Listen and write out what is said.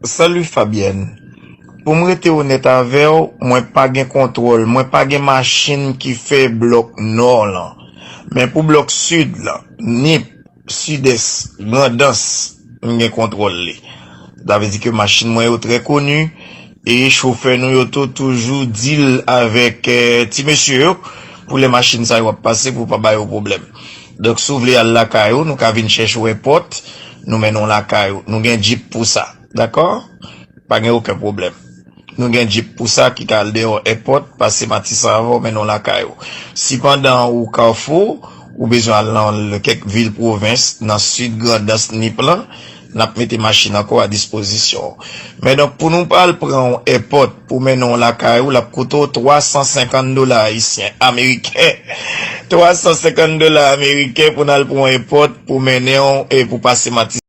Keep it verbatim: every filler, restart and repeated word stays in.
Salut Fabienne. Pou m rete onèt avè w, mwen pa gen kontwòl, mwen pa gen machin ki fè blòk nò lan. Men pou blòk sid lan, Nip, Sidès, Grandans, m gen kontwòl li. Sa vle di ke machin mwen yo trè koni e chofè nou yo tou toujou deal avèk eh, ti mesye yo pou lè machin sa yo ap pase pou pa ba yo pwoblèm. Donk, si w vle al lakay ou, nou ka vin chèche w èpòt, nou mennen w lakay ou. Nou gen djip pou sa. Dakò? Pa gen okenn pwoblèm. Nou gen djip pou sa ki ka al deyò èpòt, pase Matisan avè w, mennen w lakay ou. Si pandan ou Kafou, ou bezwen al nan kèk vil pwovens, nan sid Grandans, Nip lan, n ap mete machin ankò a dispozisyon w. Men donk, pou nou pa al pran w èpòt pou mennen w lakay ou, l ap koute w twa san senkant dola ayisyen, ameriken. Twa san senkant dola ameriken pou n al pran w èpòt pou mennen w e pou pase Matisan.